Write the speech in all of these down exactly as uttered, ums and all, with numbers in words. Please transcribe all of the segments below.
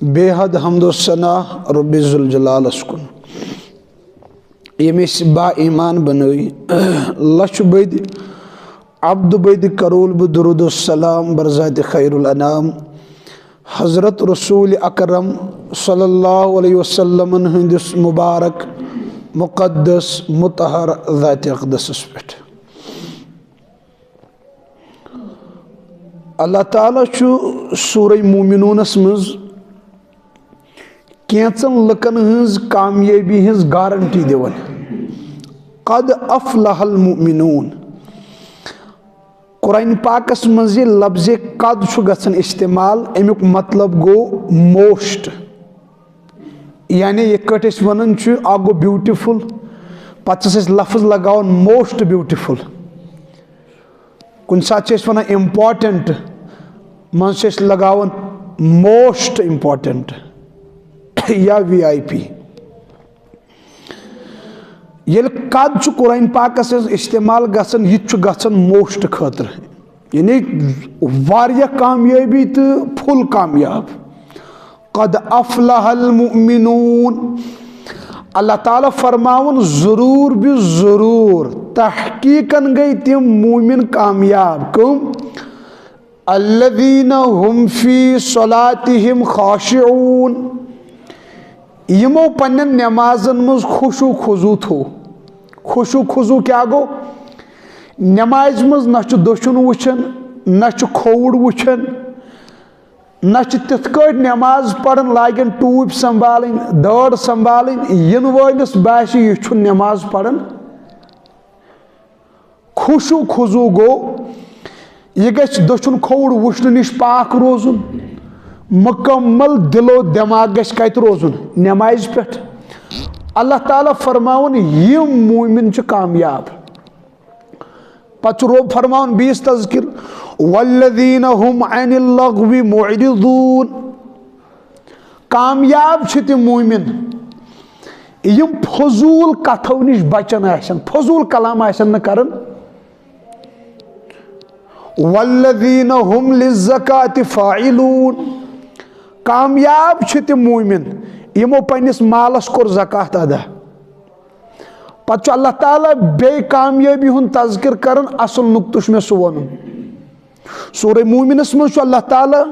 بے حد حمد و ثنا رب ذوالجلالس کُن، ییٚمۍ أسۍ با ایمان بنٲوۍ، لچھ بٔدۍ، عبد بٔدۍ، کرول بہٕ درود و سلام بر ذات خیر الانام، حضرت رسول اکرم صلی اللہ علیہ وسلمن ہٕنٛدِس مبارک، مقدس، مطہر ذات اقدسس پٮ۪ٹھ۔ اللہ تعالیٰ چھُ سورہ مومنونس منٛز کینٛژن لُکن ہٕنٛز کامیٲبی ہٕنٛز گارنٹی دِوان۔ قد افلح المؤمنون۔ قرآن پاکس منٛز یہِ لفظ قد چھُ گژھان استعمال، اَمیُک مطلب گوٚو موسٹ۔ یعنی یِتھ کٲٹھۍ أسۍ وَنان چھِ، اکھ گوٚو بیوٹیفل، پتہٕ چھِس أسۍ لفظ لگاوان موسٹ بیوٹیفل۔ کُنہِ ساتہٕ چھِ أسۍ وَنان امپورٹنٹ، منٛز چھِ أسۍ لگاوان موسٹ امپورٹنٹ یا وی آئی پی۔ ییٚلہِ قد چھُ قرآن پاکس منٛز استعمال گژھان، یہِ تہِ چھُ گژھان موسٹ خٲطرٕ، یعنی واریاہ کامیٲبی تہٕ فُل کامیاب۔ قد افلح المؤمنون۔ اللہ تعالیٰ فرماوُن، ضروٗر بے ضروٗر، تحقیقاً گٔے تِم مومن کامیاب۔ کٕم؟ الذین هم فی صلاتہم خاشعون۔ یِمو پننٮ۪ن نمازن منٛز خشوع خضوع تھوو۔ خشوع خضوع کیٛاہ گوٚو؟ نمازِ منٛز نہ چھُ دٔچھُن وٕچھان، نہ چھُ کھووُر وٕچھان، نہ چھِ تِتھ کٲٹھۍ نماز پران، لاگن ٹوٗپۍ سنبھالٕنۍ، دٲڑ سنبھالٕنۍ، یِنہٕ وٲلِس باسہِ، یہِ چھُ نماز پران۔ خشوع خضوع گوٚو، یہِ گژھِ دٔچھُن کھووُر وٕچھنہٕ نِش پاک روزُن، مکمل دِل و دٮ۪ماغ گژھِ کتہِ روزُن؟ نمازِ پٮ۪ٹھ۔ اللہ تعالیٰ فرماوُن، یِم مومن چھِ کامیاب۔ پتہٕ چھُ رۄب فرماوان بیٚیِس تذکر، والذین هم عن اللغو معرضون۔ کامیاب چھِ تِم مومن، یِم فضوٗل کتھو نِش بچان آسن، فضوٗل کلام آسن نہٕ کران۔ والذین هم للزکاة فاعلون۔ کامیاب چھِ تِم مومن، یِمو پننِس مالس کوٚر زکوٰۃ ادا۔ پتہٕ چھُ اللہ تعالیٰ بیٚیہِ کامیٲبی ہُنٛد تذکر کران، اصل نقطہٕ چھُ مےٚ سُہ وَنُن۔ سورہ مومنس منٛز چھُ اللہ تعالیٰ،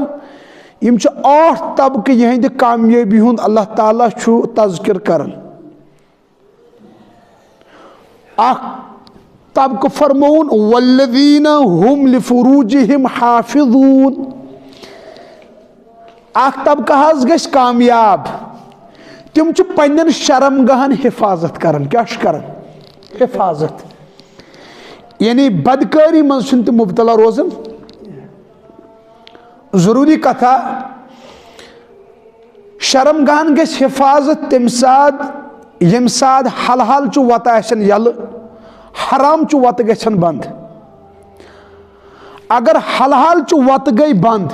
یِم چھِ ٲٹھ طبقہٕ، یِہنٛدِ کامیٲبی ہُنٛد اللہ تعالیٰ چھُ تذکر کران۔ اکھ طبقہٕ فرمووُن، والذین هم لفروجہم حافظون۔ اکھ طبقہٕ حظ گژھِ کامیاب، تِم چھِ پننٮ۪ن شرم گاہن حفاظت کران۔ کیٛاہ چھِ کران؟ حفاظت۔ یعنی بدکٲری منٛز چھِنہٕ تِم مبتلا روزان۔ ضروٗری کتھا، شرم گاہن گژھِ حفاظت تمہِ ساتہٕ، ییٚمہِ ساتہٕ حلحال چہِ وتہٕ آسن یلہٕ، حرام چہِ وتہٕ گژھن بنٛد۔ اگر حلحال چہِ وتہٕ گٔے بنٛد،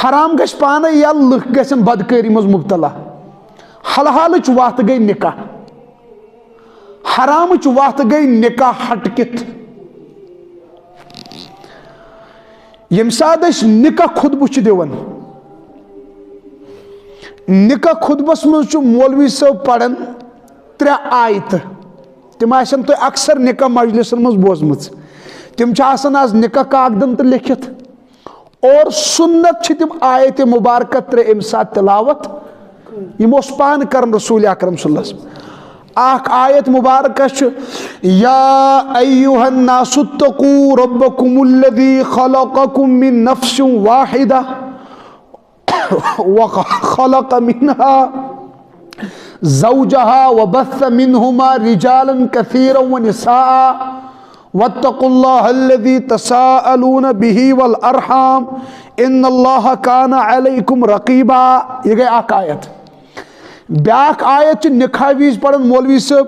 حرام گژھِ پانے یلہٕ، لُکھ گژھن بدکٲری منٛز مبتلا۔ حلحالٕچ وتھ گٔے نکاح، حرامٕچ وتھ گٔے نکاح ہٹکِتھ۔ ییٚمہِ ساتہٕ أسۍ نکاح خطبہٕ چھِ دِوان، نکاح خطبس منٛز چھُ مولوی صٲب پران ترٛےٚ آیتہٕ۔ تِم آسن تۄہہِ اکثر نکاح مجلسن منٛز بوزمٕژ۔ تِم چھِ آسان از نکاح کاغدن تہٕ لیکھِتھ۔ اور سنت چھِ تِم آیت مبارکہ ترٛےٚ امہِ ساتہٕ تلاوت۔ یِم اوس پانہٕ کران رسول اکرم صلی اللہ علیہ وسلم۔ اکھ آیت مبارکہ چھُ، یا ایھا الناس اتقوا ربکم الذی خلقکم من نفس واحدہ وخلق منها زوجها وبث منهما رجالا كثيرا ونساء واتقوا الله الذي تساءلون به والأرحام إن الله كان عليكم رقيبا۔ یہِ گٔے اکھ آیت۔ بیٛاکھ آیت چھِ نکاح وِزِ پران مولوی صٲب،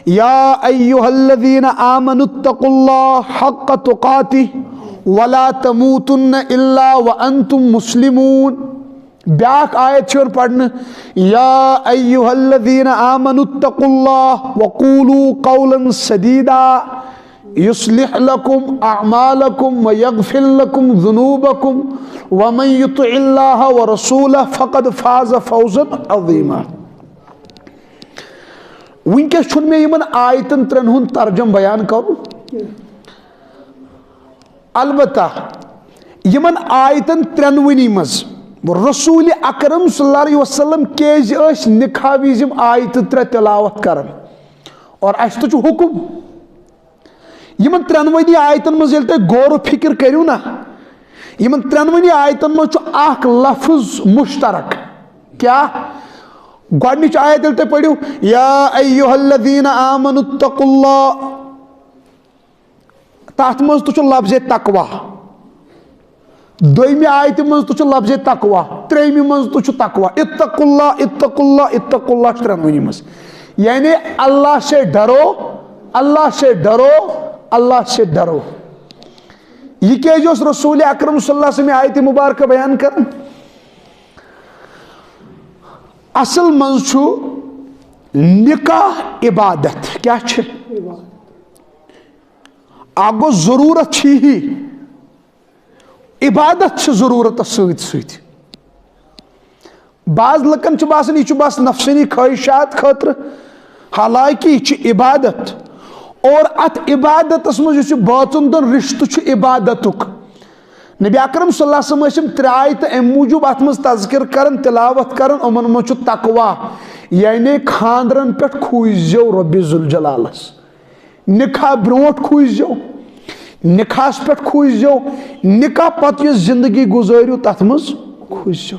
یا ایھا الذین آمنوا اتقوا اللہ حق تقاتہ ولا تموتن الا وانتم مسلمون۔ بیٛاکھ آیت چھِ یِوان پرنہٕ، یا ایھا الذین آمنوا اتقوا اللہ وقولوا قولا سدیدا۔ يصلح لكم أعمالكم ويغفر لكم ذنوبكم ومن يطع الله ورسوله فقد فاز فوزا عظيما۔ وٕنکیٚس چھُنہٕ مےٚ یِمن آیتن ترٛٮ۪ن ہُنٛد ترجم بیان کرُن۔ البتہ یِمن آیتن ترٛٮ۪نوٕنی منٛز رسول اکرم صلی اللہ علیہ وسلم کیازِ ٲسۍ نکاح وِزِ یِم آیتہٕ ترٛےٚ تلاوت کران؟ اور اسہِ تہِ چھُ حکم۔ یِمن ترٛٮ۪نوٕنی آیتن منٛز ییٚلہِ تُہۍ غور و فکر کٔرِو نا، یِمن ترٛٮ۪نوٕنی آیتن منٛز چھُ اکھ لفظ مشترک۔ کیٛاہ؟ گۄڈٕنِچ آیت ییٚلہِ تُہۍ پٔرِو، یا ایھا الذین آمنوا اتقوا اللہ، تتھ منٛز تہِ چھُ لفظ تقوا۔ دوٚیمہِ آیتہِ منٛز تہِ چھُ لفظ تقوا، ترٛیٚیمہِ منٛز تہِ چھُ تقوا۔ اتقوا اللہ، اتقوا اللہ، اتقوا اللہ چھُ ترٛٮ۪نوٕنی منٛز۔ یعنی اللہ سے ڈرو، اللہ سے ڈرو، اللہ سے ڈرو۔ یہِ کیازِ اوس رسول اکرم صلی اللہ علیہ وسلم یہِ آیتِ مبارکہ بیان کران؟ اصل منٛز چھُ نکاح عبادت۔ کیٛاہ چھِ؟ اکھ گوٚو ضروٗرت چھِ یی، عبادت چھِ ضروٗرتس سۭتۍ سۭتۍ۔ بعض لُکن چھُ باسان یہِ چھُ بس نفسٲنی خواہشات خٲطرٕ، حالانکہ یہِ چھِ عبادت۔ اور اتھ عبادتس منٛز یُس یہِ باطن دۄن رشتہٕ چھُ عبادتُک، نبی اکرم صلی اللہ علیہ وسلم ٲسۍ یِم ترٛےٚ آیتہٕ امہِ موٗجوٗب اتھ منٛز تذکر کران، تلاوت کران، یِمن منٛز چھُ تقوا، یعنی خاندرن پٮ۪ٹھ کھوٗژزیو رۄبِ ذوالجلالس۔ نکاح برونٛٹھ کھوٗژزیو، نکاحس پٮ۪ٹھ کھوٗژزیو، نکاح پتہٕ یۄس زندگی گُزٲرِو، تتھ منٛز کھوٗژزیو۔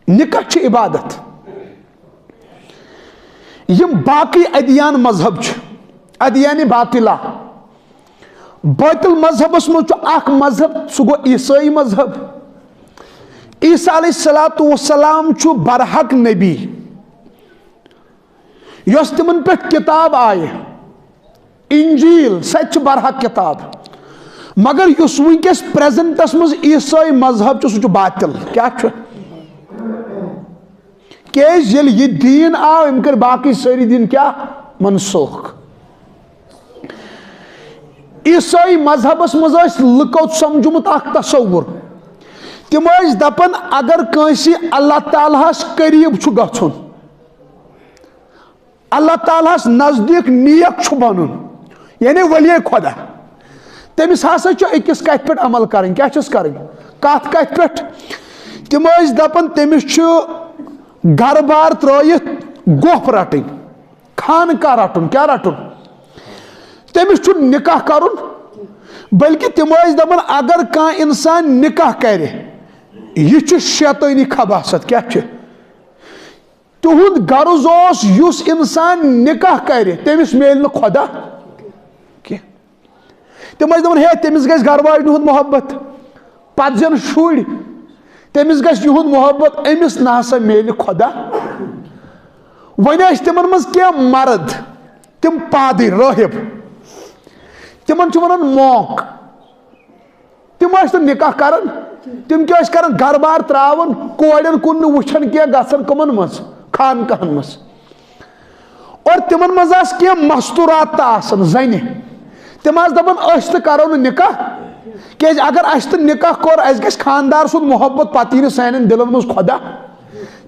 نکاح چھِ عبادت۔ یِم باقٕے ادیان مذہب چھِ، ادیان باطلہ، باطل مذہبس منٛز چھُ اکھ مذہب، سُہ گوٚو عیسٲئی مذہب۔ عیسیٰ علیہ الصلوۃ والسلام چھُ برحق نبی۔ یۄس تِمن پٮ۪ٹھ کتاب آیہِ، انجیل، سۄ تہِ چھِ برحق کتاب۔ مگر یُس وٕنکیٚس پریزنٹس منٛز عیسٲئی مذہب چھُ، سُہ چھُ باطل۔ کیٛاہ چھُ؟ کیٛازِ ییٚلہِ یہِ دیٖن آو، أمۍ کٔرۍ باقٕے سٲری دیٖن کیٛاہ؟ منسوخ۔ عیسٲئی مذہبس منٛز ٲسۍ لُکو سمجھمُت اکھ تصور۔ تِم ٲسۍ دپان، اگر کٲنٛسہِ اللہ تعالیٰ ہس قریب چھُ گژھُن، اللہ تعالیٰ ہس نزدیٖک نیک چھُ بنُن، یعنی ولی خدا، تٔمِس ہسا چھُ أکِس کتھِ پٮ۪ٹھ عمل کرٕنۍ۔ کیٛاہ چھُس کرٕنۍ؟ کتھ کتھِ پٮ۪ٹھ؟ تِم ٲسۍ دپان، تٔمِس چھُ گرٕ بار ترٲیِتھ گۄپھ رٹٕنۍ، خانقاہ رٹُن۔ کیٛاہ رٹُن؟ تٔمِس چھُ نکاح کرُن۔ بلکہِ تِم ٲسۍ دپان، اگر کانٛہہ انسان نکاح کرِ، یہِ چھُ شیطٲنی خباثت۔ کیٛاہ چھُ؟ تِہُنٛد غرض اوس، یُس انسان نکاح کرِ، تٔمِس میلہِ نہٕ خدا کینٛہہ۔ تِم ٲسۍ دپان، ہے، تٔمِس گژھِ گرٕ واجنہِ ہُنٛد محبت، پتہٕ زٮ۪ن شُرۍ، تٔمِس گژھِ یِہُنٛد محبت، أمِس نہ سا میلہِ خدا۔ وۄنۍ ٲسۍ تِمن منٛز کینٛہہ مرد، تِم پادٕرۍ، رٲہِب، تِمن چھِ ونان مونک۔ تِم ٲسۍ نہٕ نکاح کران، تِم کیٛاہ ٲسۍ کران؟ گرٕ بار تراوان، کورٮ۪ن کُن نہٕ وٕچھان کینٛہہ، گژھان کٕمن منٛز؟ خانقاہن منٛز۔ اور تِمن منٛز آسہٕ کینٛہہ مستورات تہٕ آسان زنہِ، تِم آسہٕ دپان، أسۍ تہِ کرو نہٕ نکاح، کیٛازِ اگر اسہِ تہِ نکاح کوٚر، اسہِ گژھِ خاندار سُنٛد محبت، پتہٕ یی نہٕ سانٮ۪ن دلن منٛز خدا۔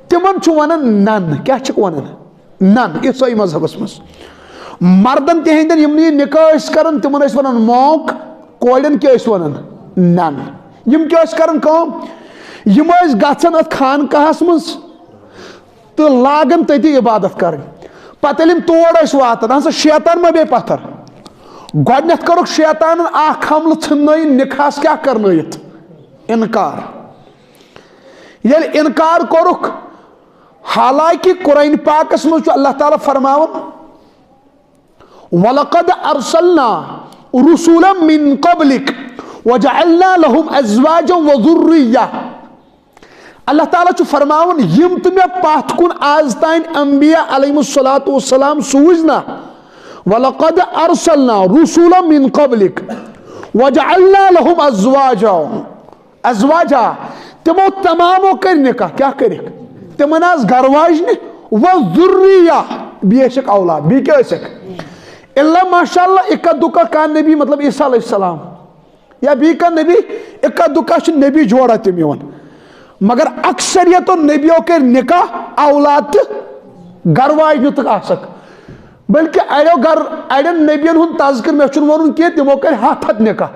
تِمن چھُ ونان نن۔ کیٛاہ چھِکھ ونان؟ نن، عیسٲئی مذہبس منٛز۔ مردن تِہنٛدٮ۪ن، یِم نہٕ یہِ نکاح ٲسۍ کران، تِمن ٲسۍ ونان مونک، کورٮ۪ن کیٛاہ ٲسۍ ونان؟ نن۔ یِم کیٛاہ ٲسۍ کران کٲم؟ یِم ٲسۍ گژھان اتھ خانقاہس منٛز تہٕ لاگان تٔتی عبادت کرٕنۍ۔ پتہٕ ییٚلہِ یِم تور ٲسۍ واتان، اہن سا، شیطان ما بیٚیہِ پتھر؟ گۄڈٕنٮ۪تھ کوٚرُکھ شیطانن اکھ حملہٕ، ژھٕننٲیِن نکاحس کیٛاہ کرنٲیِتھ؟ انکار۔ ییٚلہِ انکار کوٚرُکھ، حالانکہ قرآن پاکس منٛز چھُ اللہ تعالیٰ فرماوان، وَلَقَدْ أَرْسَلْنَا رُسُلًا مِّن قَبْلِكَ وَجَعَلْنَا لَهُمْ أَزْوَاجًا وَذُرِّيَّةً۔ اللہ تعالیٰ چھُ فرماوان، یِم تہِ مےٚ پتھ کُن از تام انبیاء علیہم الصلوۃ والسلام سوٗزۍ نا، وَلَقَدْ أَرْسَلْنَا رُسُلًا مِّن قَبْلِكَ وَجَعَلْنَا لَهُمْ أَزْوَاجًا۔ ازواجا، تِمو تمامو کٔرۍ نکاح۔ کیٛاہ کٔرِکھ؟ تِمن آسہٕ گرٕ واجنہِ، و ذُرِّیَّہ، بیٚیہِ ٲسِکھ اولاد۔ بیٚیہِ کیٛاہ ٲسِکھ؟ اللہ ماشاء اللہ اکا دکا کانٛہہ نبی، مطلب عیسیٰ علیہ السلام یا بیٚیہِ کانٛہہ نبی، اکا دکا چھُ نبی جوڑا تِم یِوان۔ مگر اکثریتو نبیو کٔرۍ نکاح اولاد تہٕ گرٕ واجنہِ تہٕ آسکھ۔ بلکہ اڑیو گر اڑٮ۪ن نبین ہُنٛد تذکر مےٚ چھُنہٕ وَنُن کینٛہہ، تِمو کٔرۍ ہتھ ہتھ نکاح۔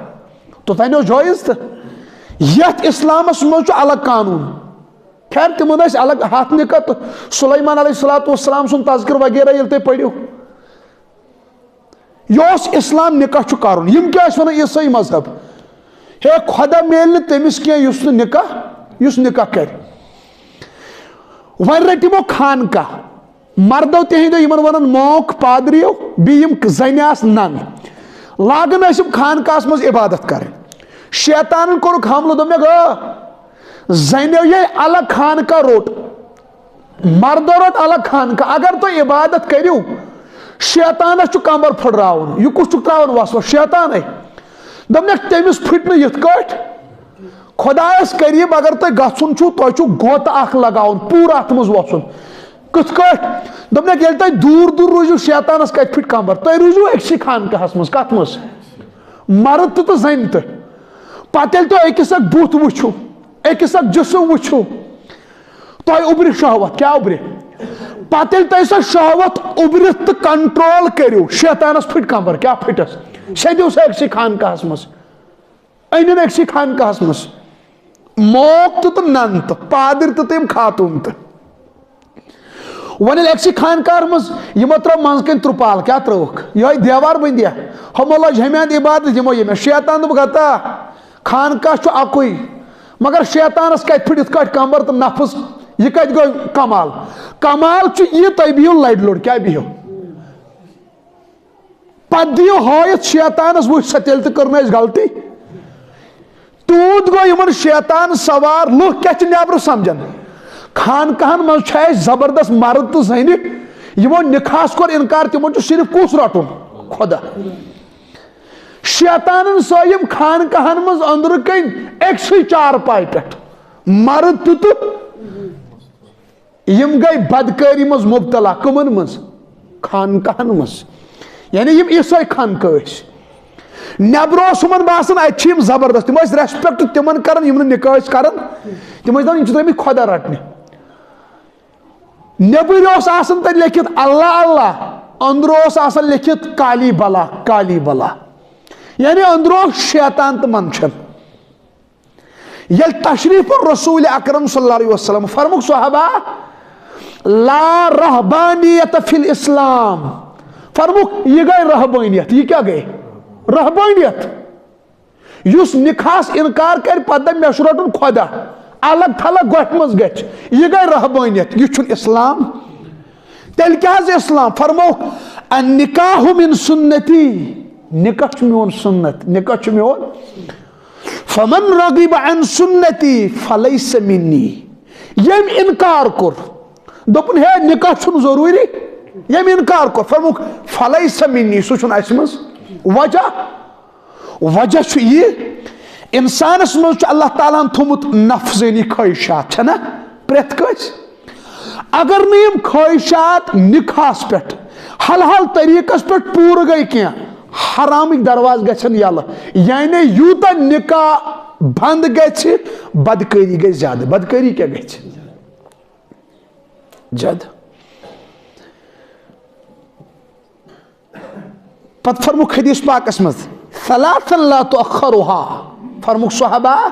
توٚتانۍ اوس جٲیز تہٕ یتھ اسلامس منٛز چھُ الگ قانون۔ خیر، تِمن ٲسۍ الگ ہتھ نکاح تہٕ سلیمان علیہ الصلوۃ والسلام سُنٛد تذکر وغیرہ ییٚلہِ تُہۍ پٔرِو۔ یہِ اوس اسلام، نکاح چھُ کرُن۔ یِم کیٛاہ ٲسۍ ونان عیسٲئی مذہب؟ ہے، خدا میلہِ نہٕ تٔمِس کینٛہہ یُس نہٕ نکاح، یُس نکاح کرِ۔ وۄنۍ رٔٹۍ یِمو خانقاہ، مردو تِہنٛدیو یِمن ونان مونک پادریو، بیٚیہِ یِم زنہِ آسہٕ نن، لاگان ٲسۍ یِم خانقاہس منٛز عبادت کرٕنۍ۔ شیطانن کوٚرُکھ حملہٕ، دوٚپنکھ، "آ، زنیو یے الگ خانقاہ روٚٹ، مردو روٚٹ الگ خانقاہ، اگر تُہۍ عبادت کٔرِو، شیطانس چھُ کمبر پھٕٹراوُن، یہِ کُس چھُکھ تراوان وسوسہٕ؟ شیطانے۔" دوٚپنکھ، "تٔمِس پھٕٹہِ نہٕ یِتھ کٲٹھۍ، خۄدایس قریب اگر تۄہہِ گژھُن چھُو، تۄہہِ چھُو گوتہٕ اکھ لگاوُن، پوٗرٕ اتھ منٛز وۄژھُن۔" "کِتھ کٲٹھۍ؟" دوٚپنکھ، "ییٚلہِ تۄہہِ دوٗر دوٗر روٗزِو، شیطانس کتہِ پھٕٹہِ کمبر؟ تۄہہِ روٗزِو أکسٕے خانقاہس منٛز۔" "کتھ منٛز؟" "مرد تہٕ تہٕ زنہِ تہٕ۔" "پتہٕ ییٚلہِ تُہۍ أکِس اکھ بُتھ وٕچھِو، أکِس اکھ جسم وٕچھِو، تۄہہِ اُبرِ شہوت۔" "کیٛاہ اُبرِ؟" "پتہٕ ییٚلہِ تۄہہِ سۄ شہوت اُبرِتھ تہٕ کنٹرول کٔرِو، شیطانس پھٕٹہِ کمبر۔" "کیٛاہ پھٕٹس؟" "سیٚدیو سا أکسٕے خانقاہس منٛز۔" أنِن أکسٕے خانقاہس منٛز، مونک تہٕ تہٕ نن تہٕ پادٕرۍ تہٕ تہٕ یِم خاتوٗن تہٕ۔ وۄنۍ ییٚلہِ أکسٕے خانقاہس منٛز یِمو ترٲو منٛز کَنۍ ترٛپال، کیٛاہ ترٲوٕکھ؟ یِہوٚے دیوار بٔنٛدیا۔ ہُمو لٲج ہُمہِ اَندٕ عبادت، یِمو ییٚمہِ اَندٕ۔ شیطان دوٚپُکھ، "ہتا، خانقاہ چھُ اَکُے، مگر شیطانس کَتہِ پھٕٹ یِتھ کٲٹھۍ کمبر تہٕ نفس؟ یہِ کَتہِ گوٚو کمال؟" کمال چھُ یہِ، تُہۍ بِہِو لَرِ لوٚر، کیٛاہ بِہِو؟ پتہٕ دِیِو ہٲیِتھ شیطانس، وٕچھ سا، تیٚلہِ تہِ کٔر نہٕ اَسہِ غلطی۔ تیوٗت گوٚو یِمن شیطان سوار، لُکھ کیٛاہ چھِ نٮ۪برٕ سمجھان؟ خانقاہن منٛز چھِ اَسہِ زبردست مرد تہٕ زنہِ، یِمو نکاحس کوٚر انکار، تِمن چھُ صرف کُس رٹُن؟ خدا۔ شیطانن سٲے یِم خانقاہن منٛز أنٛدرٕ کَنۍ أکسٕے چارپایہِ پٮ۪ٹھ، مرد تہِ تہٕ یِم گٔے بدکٲری منٛز مبتلا۔ کٕمن منٛز؟ خانقاہن منٛز۔ یعنی یِم عیسٲے خانقاہ ٲسۍ۔ نٮ۪برٕ اوس یِمن باسان، اتہِ چھِ یِم زبردست، تِم ٲسۍ ریسپیکٹ تِمن کران، یِم نہٕ نکاح ٲسۍ کران۔ تِم ٲسۍ دپان، یِم چھِ درٛٲمٕتۍ خۄدا رٹنہِ۔ نیٚبٕرۍ اوس آسان تتہِ لیکھِتھ اللہ اللہ، أنٛدرٕ اوس آسان لیکھِتھ کالی بلا، کالی بلا۔ یعنی أنٛدرٕ اوس شیطان تہٕ منشن۔ ییٚلہِ تشریف رسول اکرم صلی اللہ علیہ وسلم، فرمُک صحابہ، "لا رہبانیت فی الاسلام"، فرمُک، یہِ گٔے رہبٲنیت۔ یہِ کیٛاہ گٔے؟ رہبٲنیت۔ یُس نکاحس انکار کرِ، پتہٕ دپہِ، "مےٚ چھُ رٹُن خۄدا"، الگ تھلگ گۄپھِ منٛز گژھِ، یہِ گٔے رہبٲنیت، یہِ چھُنہٕ اسلام۔ تیٚلہِ کیٛاہ حظ اسلام؟ فرمووُکھ، "النکاح من سنتی"، نکاح چھُ میون سنت، نکاح چھُ میون۔ "فمن رغب عن سنتی فلیس منی"، ییٚمۍ انکار کوٚر، دوٚپُن، "ہے، نکاح چھُنہٕ ضروٗری"، ییٚمۍ انکار کوٚر، فرمووُکھ، "فلیس منی"، سُہ چھُنہٕ اَسہِ منٛز۔ وجہ، وجہ چھُ یہِ، انسانس منٛز چھُ اللہ تعالیٰ ہن تھوٚمُت نفسٲنی خٲہشات، چھَنا؟ پرٛٮ۪تھ کٲنٛسہِ۔ اگر نہٕ یِم خٲہشات نکاحس پٮ۪ٹھ حلال طریٖقس پٮ۪ٹھ پوٗرٕ گٔے کینٛہہ، حرامٕکۍ دروازٕ گژھن یَلہٕ۔ یعنی یوٗتاہ نکاح بنٛد گژھِ، بدکٲری گژھِ زیادٕ۔ بدکٲری کیٛاہ گژھِ؟ زیادٕ۔ پتہٕ فرمُک حدیث پاکس منٛز، "ثلاثا لا تؤخرها"، فرمُک صحابہ،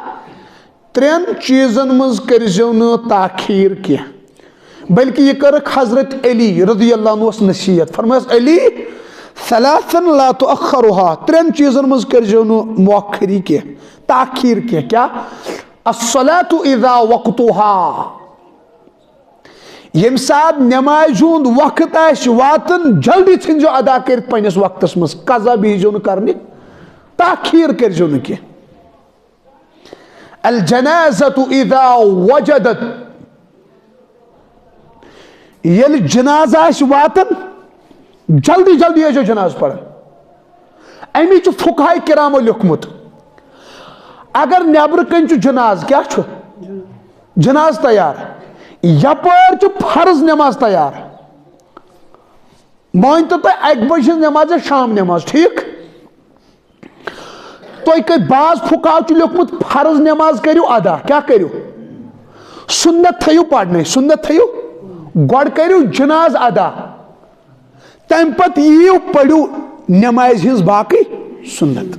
ترٛٮ۪ن چیٖزن منٛز کٔرزیو نہٕ تاخیر کینٛہہ، بلکہ یہِ کٔرٕکھ حضرت علی رضی اللہ عنہس نصیحت۔ فرمٲیس، "علی، ثلاثا لا تؤخرها"، ترٛٮ۪ن چیٖزن منٛز کٔرزیو نہٕ مؤخری کینٛہہ، تاخیر کینٛہہ۔ کیٛاہ؟ "الصلاة اذا وقتها"، ییٚمہِ ساتہٕ نمازِ ہُنٛد وقت آسہِ واتان، جلدی ژھٕنزیو ادا کٔرِتھ پننِس وقتس منٛز، قضا بِہزیو نہٕ کرنہِ، تاخیر کٔرزیو نہٕ کینٛہہ۔ "الجنازة اذا وجدت"، ییٚلہِ جنازٕ آسہِ واتان، جلدی جلدی ٲسۍزیو جنازٕ پران۔ امی چھُ فقہاء کرامو لیوٚکھمُت، اگر نیبرٕ کنۍ چھُ جنازٕ، کیٛاہ چھُ؟ جنازٕ تیار۔ یپٲرۍ چھُ فرض نماز تیار۔ مٲنۍ تو تُہۍ اَکہِ بجہِ ہٕنٛز نٮ۪ماز یا شام نٮ۪ماز، ٹھیٖک؟ تۄہہِ کٔرۍ، بعض فقہاو چھُ لیوٚکھمُت، فرض نٮ۪ماز کٔرِو ادا۔ کیٛاہ کٔرِو؟ سُنت تھٲیِو پرنَے، سُنت تھٲیِو۔ گۄڈٕ کٔرِو جناز ادا، تَمہِ پتہٕ یِیِو پٔرِو نٮ۪مازِ ہٕنٛز باقٕے سُنت۔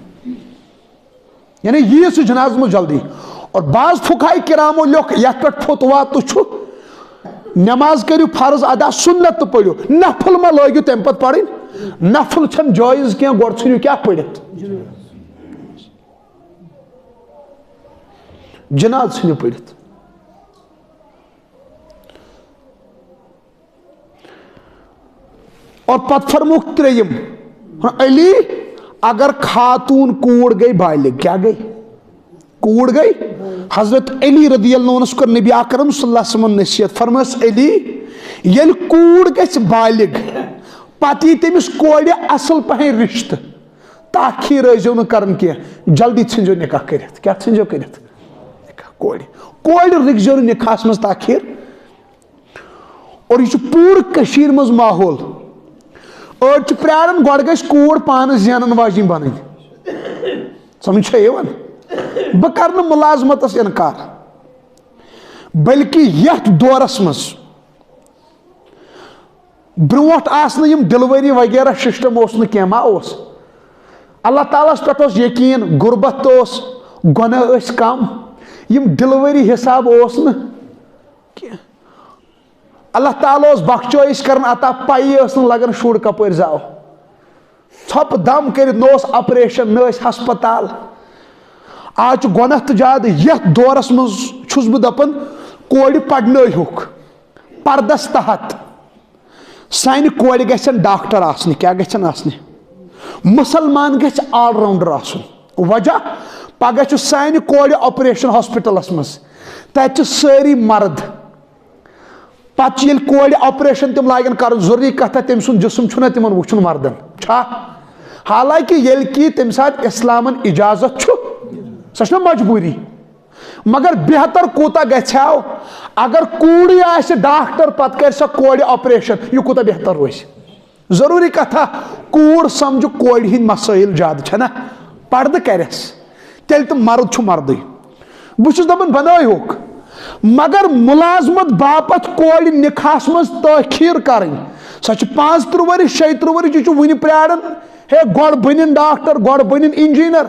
یعنی یِیِو سُہ جنازس منٛز جلدی۔ اور بعض فقہاء کرامو لیوٚکھ، یتھ پٮ۪ٹھ فتویٰ تہِ چھُ، نٮ۪ماز کٔرِو فرض ادا، سُنت تہِ پٔرِو، نفل ما لٲگِو تمہِ پتہٕ پرٕنۍ؟ نفل چھنہٕ جٲیز کینٛہہ، گۄڈٕ ژھٕنِو کیٛاہ پٔرِتھ؟ جناز ژھٕنِو پٔرِتھ۔ اور پتہٕ فرمووُکھ ترٛیٚیِم، علی، اگر خاتون کوٗر گٔے بالغ، کیٛاہ گٔے؟ کوٗر گٔے۔ حضرت علی رضی اللہ عنہس کوٚر نبی اکرم صلی اللہ علیہ وسلمن نصیحت، فرمٲس، علی، ییٚلہِ کوٗر گژھِ بالغ، پتہٕ یی تٔمِس کورِ اصل پہن رشتہٕ، تاخیر ٲسۍزیو نہٕ کران کینٛہہ، جلدی ژھٕنزیو نکاح کٔرِتھ۔ کیٛاہ ژھٕنزیو کٔرِتھ؟ نکاح۔ کورِ، کورِ رُکزیو نہٕ نکاحس منٛز تاخیر۔ اور یہِ چھُ پوٗرٕ کٔشیٖرِ منٛز ماحول۔ أڑۍ چھِ پرٛاران گۄڈٕ گژھِ کوٗر پانہٕ زینَن واجِنۍ بَنٕنۍ۔ سمجھ چھا یِوان؟ بہٕ کَرٕ نہٕ مُلازمَتَس اِنکار، بلکہِ یَتھ دورَس منٛز برٛونٛٹھ آسہٕ نہٕ یِم delivery وغیرہ system اوس نہٕ کینٛہہ، ما اوس؟ اللہ تعالیٰ ہَس پٮ۪ٹھ اوس یقیٖن، غُربت تہِ اوس، گۄناہ ٲسۍ کَم، یِم delivery حساب اوس نہٕ کینٛہہ۔ اللہ تعالیٰ اوس بخچٲیِش کران عطا، پَیی ٲس نہٕ لگان شُر کپٲرۍ زاو۔ ژھۄپہٕ دم کٔرِتھ، نہ اوس operation، نہ ٲسۍ ہسپتال۔ آز چھُ گۄناہ تہٕ زیادٕ۔ یتھ دورس منٛز چھُس بہٕ دپان، کورِ پرنٲیہُکھ پردس تحت۔ سانہِ کورِ گژھن ڈاکٹر آسنہِ، کیٛاہ گژھن آسنہِ؟ مسلمان گژھِ all rounder آسُن۔ وجہ، پگاہ چھُ سانہِ کورِ operation hospitalس منٛز، تتہِ چھِ سٲری مرد۔ پتہٕ چھِ ییٚلہِ کورِ operation تِم لاگن کرُن، ضروٗری کتھا، تٔمۍ سُنٛد جسم چھُنہ تِمن وٕچھُن مردن، چھا؟ حالانکہ ییٚلہِ کہِ تمہِ ساتہٕ اسلامن اجازت چھُ، سۄ چھنہ مجبوٗری۔ مگر بہتر کوٗتاہ گژھِ ہا، اگر کوٗرٕے آسہِ ڈاکٹر، پتہٕ کرِ سۄ کورِ operation، یہِ کوٗتاہ بہتر روزِ؟ ضروٗری کتھا، کوٗر سمجھِ کورِ ہٕنٛدۍ مسٲیل زیادٕ، چھنا؟ پردٕ کرٮ۪س، تیٚلہِ تہٕ مرد چھُ مردٕے۔ بہٕ چھُس دپان، بنٲیہُکھ، مگر مُلازمت باپتھ کورِ نکاحس منٛز تٲخیر کرٕنۍ، سۄ چھِ پانٛژھ تٕرٛہ ؤری، شیٚیہِ تٕرٛہ ؤری، یہِ چھُ وُنہِ پراران، ہے، گۄڈٕ بٔنِن ڈاکٹر، گۄڈٕ بٔنِن engineer۔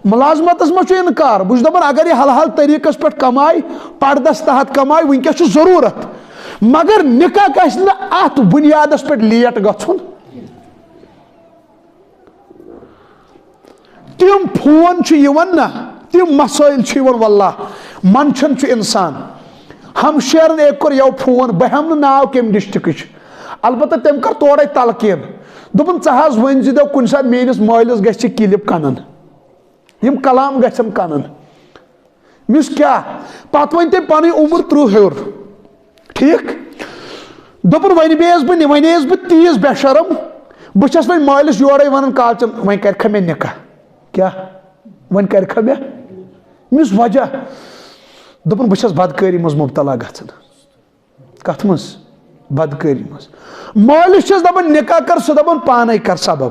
مُلازمتس منٛز چھُ انکار۔ بہٕ چھُس دپان، اگر یہِ حلال طریٖقس پٮ۪ٹھ کمایہِ، پردس تحت کمایہِ، وٕنکیٚس چھُ ضروٗرت، مگر نکاح گژھِ نہٕ اتھ بُنیادس پٮ۪ٹھ late گژھُن۔ تِم فون چھِ یِوان نہ، تِم مسٲیل چھِ یِوان، واللہ منشن چھُ انسان۔ ہمشیرن أکۍ کوٚر یَوٕ فون، بہٕ ہٮ۪مہٕ نہٕ ناو کمہِ districtٕچ، البتہ تٔمۍ کٔر تورے تلقین، دوٚپُن، ژٕ حظ ؤنۍ زِ دو کُنہِ ساتہٕ میٲنِس مٲلِس گژھِ clip کنن، یِم کلام گژھن کنن۔ مےٚ ووٚنُس، کیٛاہ؟ پتہٕ ؤنۍ تٔمۍ پنٕنۍ عمر ترٛہ ہیوٚر۔ ٹھیٖک؟ دوٚپُن، وۄنۍ بیٚیَس بہٕ نہِ-، وۄنۍ ٲسٕس بہٕ تیٖژ بے شرم، بہٕ چھَس وۄنۍ مٲلِس یورَے وَنان، کالچَن، وۄنۍ کَرِکھا مےٚ نِکاح؟ کیٛاہ؟ وۄنۍ کَرِکھا مےٚ؟ مےٚ ووٚنُس، وجہ؟ دوٚپُن، بہٕ چھَس بدکٲری منٛز مُبتلا گژھان۔ کَتھ منٛز؟ بدکٲری منٛز۔ مٲلِس چھَس دَپان، نِکاح کَر، سُہ دَپان، پانَے کَر سبب۔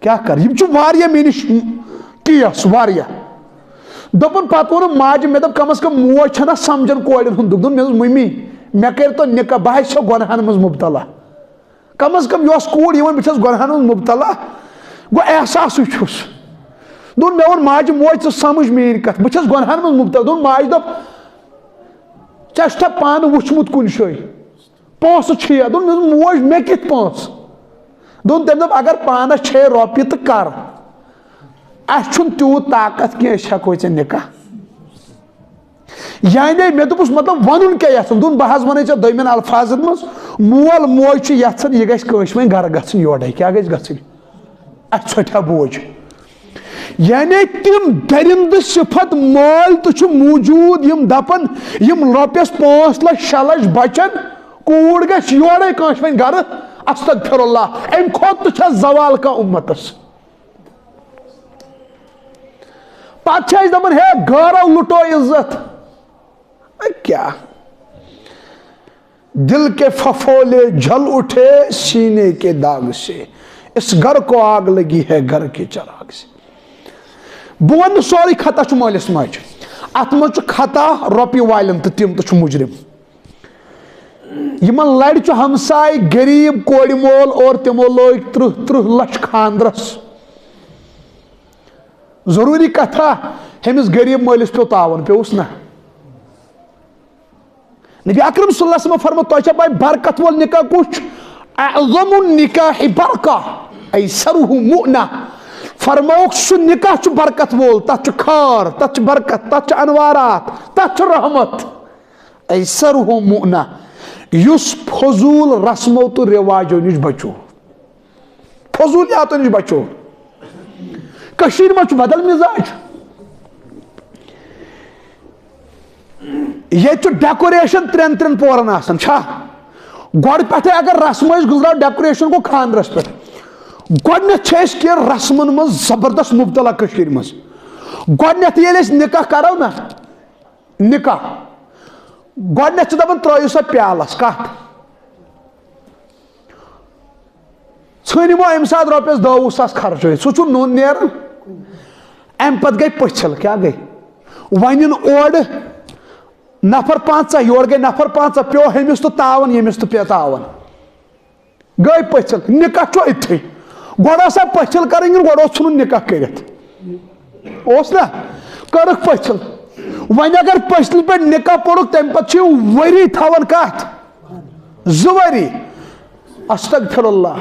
کیٛاہ کَر؟ یِم چھِ واریاہ مےٚ نِش case، واریاہ۔ دوٚپُن، پَتہٕ ووٚنُم ماجہِ، مےٚ دوٚپ، کم از کم موج چھَنا سَمجھان کورٮ۪ن ہُنٛد دُکھ۔ دوٚپُن، مےٚ دوٚپُس، مٔمی، مےٚ کٔرۍ تو نِکاح، بہٕ حظ چھَسو گۄناہَن منٛز مُبتلا۔ کم از کم یۄس کوٗر یِوان، بہٕ چھَس گۄناہَن منٛز مُبتلا، گوٚو احساسٕے چھُس۔ دوٚپُن، مےٚ ووٚن ماجہِ، موج، ژٕ سَمجھ میٛٲنۍ کَتھ، بہٕ چھَس گۄناہَن منٛز مُبتلا۔ دوٚپُن، ماجہِ دوٚپ، ژےٚ چھُتھا پانہٕ وُچھمُت کُنہِ جایہِ؟ پونٛسہٕ چھُ یا؟ دوٚپُن، مےٚ دوٚپ، موج، مےٚ کِتھ پونٛسہٕ؟ دوٚپُن، تٔمۍ دوٚپ، اگر پانَس چھے رۄپیہِ تہٕ کر، اَسہِ چھُنہٕ تیوٗت طاقت کینٛہہ، أسۍ ہٮ۪کوے ژےٚ نِکاح۔ یعنی مےٚ دوٚپُس، مطلب، وَنُن کیٛاہ یَژھان؟ دوٚپُن، بہٕ حظ وَنَے ژےٚ دوٚیمٮ۪ن الفاظن منٛز، مول موج چھُ یَژھان، یہِ گژھِ کٲنٛسہِ وۄنۍ گرٕ گژھٕنۍ، یورَے کیٛاہ گژھِ گژھٕنۍ؟ اَسہِ ژھۄٹھا بوج۔ یعنی تِم درندٕ صفت مٲلۍ تہِ چھِ موجود، یِم دپن، یِم رۄپیس پانٛژھ لچھ، شےٚ لچھ بچن، کوٗر گژھِ یورے کٲنٛسہِ وۄنۍ گرٕ، استغفر اللہ، امہِ کھۄتہٕ تہِ چھا زوال کانٛہہ امتس؟ پتہٕ چھِ أسۍ دپان، ہے، گٲرو لُٹو عزت۔ اے کیٛاہ؟ دل کے پھپھولے جل اٹھے سینے کے داغ سے، اس گھر کو آگ لگی ہے گھر کے چراغ سے۔ بہٕ وَنہٕ نہٕ سورُے خطا چھُ مٲلِس ماجہِ۔ اَتھ منٛز چھُ خطا رۄپیہِ والٮ۪ن تہٕ تِم تہِ چھِ مُجرِم۔ یِمن لَرِ چھُ ہمساے غریٖب کورِ مول اور تِمو لٲگۍ تٕرٛہ تٕرٛہ لَچھ خانٛدرس۔ ضروٗری کتھا، ہیٚمِس غریٖب مٲلِس پیوٚو تاوَن، پیوٚوُس نہ؟ نبی اکرم صلی اللہ علیہ وسلم فرمو، تۄہہِ چھا پاے برکت وول نکاح کُس چھُ؟ اعظم النکاح برکہ، ایسرہ مؤنہ۔ فرمووُکھ، سُہ نکاح چھُ برکت وول، تتھ چھُ خار، تتھ چھُ برکت، تتھ چھُ انوارات، تتھ چھُ رحمت۔ ایسرہ مؤنہ، یُس فضول رسمو تہٕ رواجو نِش بچو۔ فضولیاتو نِش بچو۔ کٔشیٖرِ منٛز چھُ بدل مزاج۔ ییٚتہِ چھُ decoration ترٛٮ۪ن ترٛٮ۪ن پورن آسان، چھا؟ گۄڈٕ پٮ۪ٹھے اگر رسم أسۍ گُزراو، decoration گوٚو خانٛدرس پٮ۪ٹھ۔ گۄڈٕنٮ۪تھ چھِ أسۍ کینٛہہ رسمن منٛز زبردست مبتلا کٔشیٖرِ منٛز۔ گۄڈٕنٮ۪تھ ییٚلہِ أسۍ نکاح کرو نا، نکاح، گۄڈٕنٮ۪تھ چھِ دپان، "ترٲیِو سا پیالس کتھ؟" ژھٕنۍ یِمو امہِ ساتہٕ رۄپیس دہ وُہ ساس خرچٲیِتھ، سُہ چھُ نوٚن نیران۔ امہِ پتہٕ گٔے پٔژھِل، کیٛاہ گٔے؟ وۄنۍ یِن اورٕ نفر پنٛژاہ، یورٕ گٔے نفر پنٛژاہ، پیوٚو ہُمِس تہٕ تاوان، ییٚمِس تہٕ پیوٚو تاوان۔ گٔے پٔژھِل، نکاح چھُ أتتھٕے۔ گۄڈٕ ٲسا پٔژھِل کرٕنۍ کِنہٕ گۄڈٕ اوس ژھٕنُن نکاح کٔرِتھ؟ اوس نا؟ کٔرٕکھ پٔژھِل۔ وۄنۍ اگر پٔژھلہِ پٮ۪ٹھ نکاح پوٚرُکھ، تمہِ پتہٕ چھِ یِم ؤری تھاوان کتھ؟ زٕ ؤری۔ استغفر اللہ۔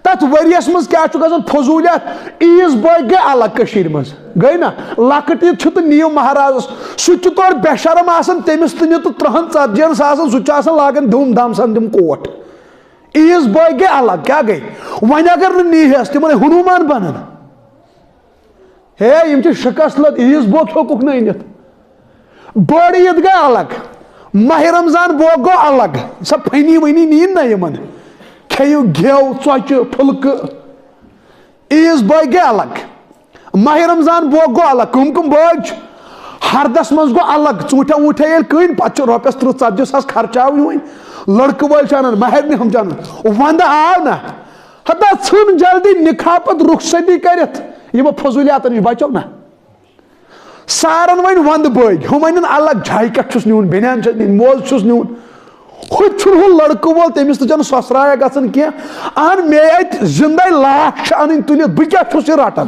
تتھ ؤریس منٛز کیٛاہ چھُ گژھان؟ فضولیات۔ عیٖز بٲگۍ گٔے الگ کٔشیٖرِ منٛز، گٔے نا؟ لۄکٕٹ عیٖد چھُ تہٕ نِیِو مہرازس، سُہ تہِ چھُ تورٕ بے شرم آسان، تٔمِس تہِ نیُن تہٕ ترٛہن ژتجی ہن ساسن، سُہ تہِ چھُ آسان لاگان دھوم دھام سان تِم کوٹ۔ عیٖز بٲگۍ گٔے الگ، کیٛاہ گٔے؟ وۄنۍ اگر نہٕ نیٖہس، تِمن ہے ہنوٗمان بنن۔ ہے، یِم چھِ شکست لد، عیٖز بوگ ہیوٚکُکھ نہٕ أنِتھ۔ بٔڑ عیٖد گٔے الگ، ماہِ رمضان بوگ گوٚو الگ۔ سۄ پھٔنی ؤنی نِیِن نہ یِمن۔ کھیٚیِو گٮ۪و، ژۄچہِ، پھُلکہٕ۔ عیٖز بٲگۍ گٔے الگ، ماہِ رمضان بوگ گوٚو الگ۔ کٕم کٕم بٲگۍ چھِ؟ ہردس منٛز گوٚو الگ، ژوٗنٛٹھا ووٗنٛٹھا ییٚلہِ کٕنۍ، پتہٕ چھِ رۄپیس تٕرٛہ ژتجی ساس خرچاوٕنۍ وۄنۍ۔ لڑکہٕ وٲلۍ چھِ انان، مہرنہِ ہُم چھِ انان۔ ونٛدٕ آو نہ، ہتا ژھٕن جلدی نکاح پتہٕ رخصتی کٔرِتھ، یِمو فضولیاتن نِش بچو نہ۔ سارن وۄنۍ ونٛدٕ بٲگۍ، ہُم انن الگ، جاکٹ چھُس نیُن، بنیان چھس نِنۍ، موزٕ چھُس نیُن۔ ہُہ تہِ چھُنہٕ ہُہ لڑکہٕ وول، تٔمِس تہِ چھنہٕ سۄسرایا گژھان کینٛہہ۔ اہن، مے اتہِ زندے لاش چھِ انٕنۍ تُلِتھ، بہٕ کیٛاہ چھُس یہِ رٹان؟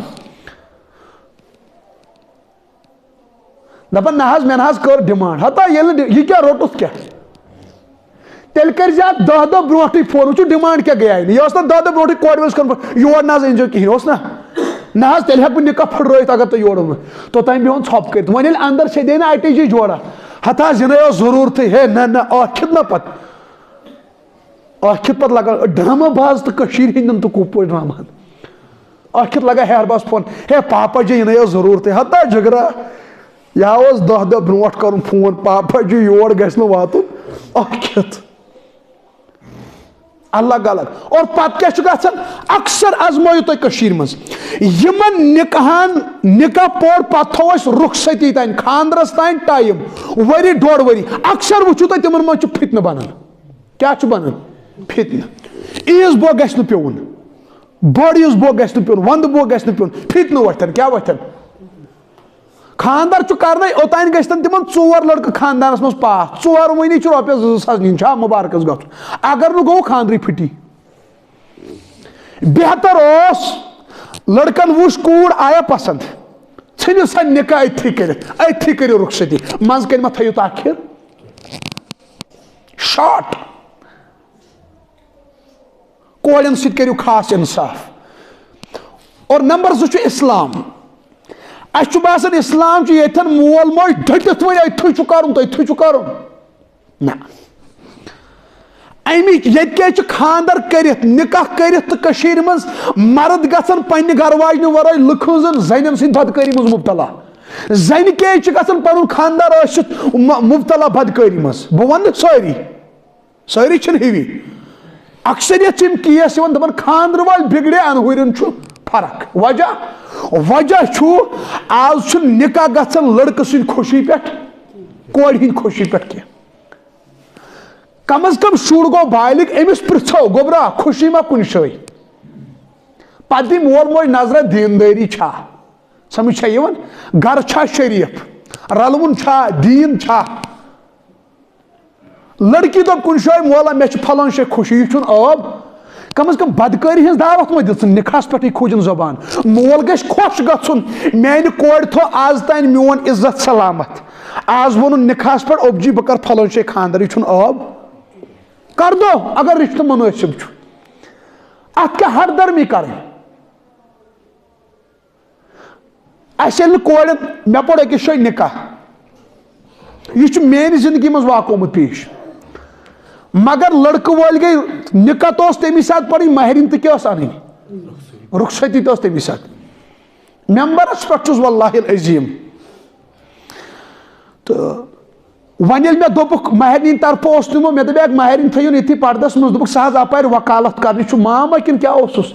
دپان، نہ حظ، مےٚ نہ حظ کٔر ڈیمانڈ۔ ہتا ییٚلہِ نہٕ ڈِ-، یہِ کیٛاہ روٚٹُتھ کیٛاہ؟ تیٚلہِ کٔرۍ زِ اَتھ دَہ دۄہ برونٛٹھٕے فون، وٕچھِو ڈیمانڈ کیٛاہ گٔیے نہٕ۔ یہِ ٲس نہ دَہ دۄہ برونٛٹھٕے کورِ وٲلِس کٔرمٕژ، یور نہ حظ أنۍ زیو کِہیٖنۍ، اوس نہ؟ نہ حظ، تیٚلہِ ہٮ۪کہٕ بہٕ نِکاح پھٕٹرٲیِتھ اگر تُہۍ یورٕ أنِو۔ توٚتام بیٚہُن ژھۄپہٕ کٔرِتھ۔ وۄنۍ ییٚلہِ اندر چھے دِنہٕ اَٹے جی جوڑا، ہتہٕ حظ یِنَے اوس ضروٗرتھٕے، ہے نہ نہ، ٲکھِتھ نہ پتہٕ۔ ٲکھِتھ پتہٕ لگان ڈرامہ باز تہٕ کٔشیٖرِ ہِنٛدٮ۪ن تہٕ کُپوٲرۍ ڈرامہن۔ ٲکھِتھ لگان ہیہر باز فون، ہے پاپا جی یِنَے اوس ضروٗرتھٕے، ہتا جگرا۔ یا اوس دَہ دۄہ برونٛٹھ کرُن فون، پاپا جی یور گژھِ نہٕ واتُن۔ ٲکھِتھ۔ الگ الگ۔ اور پتہٕ کیٛاہ چھُ گژھان؟ اکثر آزمٲیِو تُہۍ کٔشیٖرِ منٛز۔ یِمن نکاحن، نکاح پوٚر پتہٕ تھوٚو اَسہِ رخصتی تانۍ، خانٛدرس تانۍ ٹایم، ؤری ڈۄڈ ؤری۔ اکثر وٕچھِو تُہۍ تِمن منٛز چھُ فتنہٕ بنان۔ کیٛاہ چھُ بنان؟ فتنہٕ۔ عیٖز بوگ گژھِ نہٕ پیوٚن، بٔڑ عیٖز بوگ گژھِ نہٕ پیوٚن، ونٛدٕ بوگ گژھِ نہٕ پیوٚن، فتنہٕ وۄتھن۔ کیٛاہ وۄتھن؟ خانٛدر چھُ کرنے، اوٚتانۍ گژھِ تن تِمن ژور لڑکہٕ خاندانس منٛز پاس۔ ژور مٔہنی چھِ رۄپیس زٕ زٕ ساس نِنۍ، چھا مُبارکس گژھُن؟ اگر نہٕ گوٚو، خانٛدرٕے پھٕٹی۔ بہتر اوس، لڑکن وٕچھ کوٗر آیا پسند، ژھٕنِو سا نکاح أتھی کٔرِتھ، أتھی کٔرِو رخصتی۔ منٛز کنہِ ما تھٲیِو تاخیر؟ شارٹ۔ کورٮ۪ن سۭتۍ کٔرِو خاص انصاف۔ اور نمبر زٕ چھُ اسلام۔ اَسہِ چھُ باسان، اسلام چھُ ییٚتھٮ۪ن مول موج ڈٔٹِتھ وۄنۍ أتھٕے چھُ کرُن تہٕ أتھٕے چھُ کرُن۔ نہ۔ اَمِکۍ ییٚتہِ کیٛازِ چھِ خانٛدر کٔرِتھ، نکاح کٔرِتھ تہٕ کٔشیٖرِ منٛز مرد گژھان پننہِ گرٕ واجنہِ ورٲے لُکہٕ ہٕنٛزن زنٮ۪ن سۭتۍ بدکٲری منٛز مبتلا؟ زنہِ کیٛازِ چھِ گژھان پنُن خانٛدار ٲسِتھ م-، مبتلا بدکٲری منٛز؟ بہٕ ونہٕ نہٕ سٲری۔ سٲری چھِنہٕ ہِوی۔ اکثریت چھِ یِم کیس یِوان دَپان، خانٛدرٕ وٲلۍ بِگڑے، اَنہُرٮ۪ن چھُ فرق۔ وجہ، وجہ چھُ، آز چھُنہٕ نکاح گژھان لڑکہٕ سٕنٛدِ خوشی پٮ۪ٹھ، کورِ ہٕنٛدِ خوشی پٮ۪ٹھ کینٛہہ۔ کم از کم شُر گوٚو بالغ، أمِس پرژھو، گوٚبرا، خوشی ما کُنہِ جایہِ؟ پتہٕ دی مول موج نظرہ، دیندٲری چھا؟ سمجھ چھا یِوان؟ گرٕ چھا شریف؟ رلوُن چھا؟ دیٖن چھا؟ لڑکی دوٚپ کُنہِ جایہِ، مولا، مےٚ چھِ فلٲنۍ جایہِ خوشی، یہِ چھُنہٕ عٲب۔ کم از کم بدکٲری ہٕنٛز دعوت ما دِژٕن، نکاحس پٮ۪ٹھٕے کھوٗجِن زبان۔ مول گژھِ خۄش گژھُن، میانہِ کورِ تھوٚو آز تام میون عزت سلامت۔ آز ووٚنُن نکاحس پٮ۪ٹھ، اوٚب جی، بہٕ کرٕ فلٲنۍ جایہِ خانٛدر، یہِ چھُنہٕ عٲب؟ کر دو، اگر رشتہٕ منٲسب چھُ، اتھ کیٛاہ ہردرمی کرٕنۍ؟ اسہِ ییٚلہِ نہٕ کورِ، مےٚ پوٚر أکِس جایہِ نکاح، یہِ چھُ میانہِ زندگی منٛز واقع آمُت پیش۔ مگر لڑکہٕ وٲلۍ گٔے، نکاح تہِ اوس تَمی ساتہٕ پرٕنۍ، مہرِنۍ تہِ کیٛاہ ٲس اَنٕنۍ؟ رخصتی تہِ ٲس تَمی ساتہٕ۔ ممبرس پٮ۪ٹھ چھُس واللہ العظیم۔ تہٕ وۄنۍ ییٚلہِ مےٚ دوٚپُکھ، مہرنہِ ہِنٛدِ طرفہٕ اوس نیوٗمُت، مےٚ دوٚپ، "مہرنہِ تھٲیِو ییٚتھی پردس منٛز۔" دوٚپُکھ، "سُہ حظ اپارِ وکالت کرنہِ چھُ ماما کِنہٕ کیٛاہ اوسُس؟"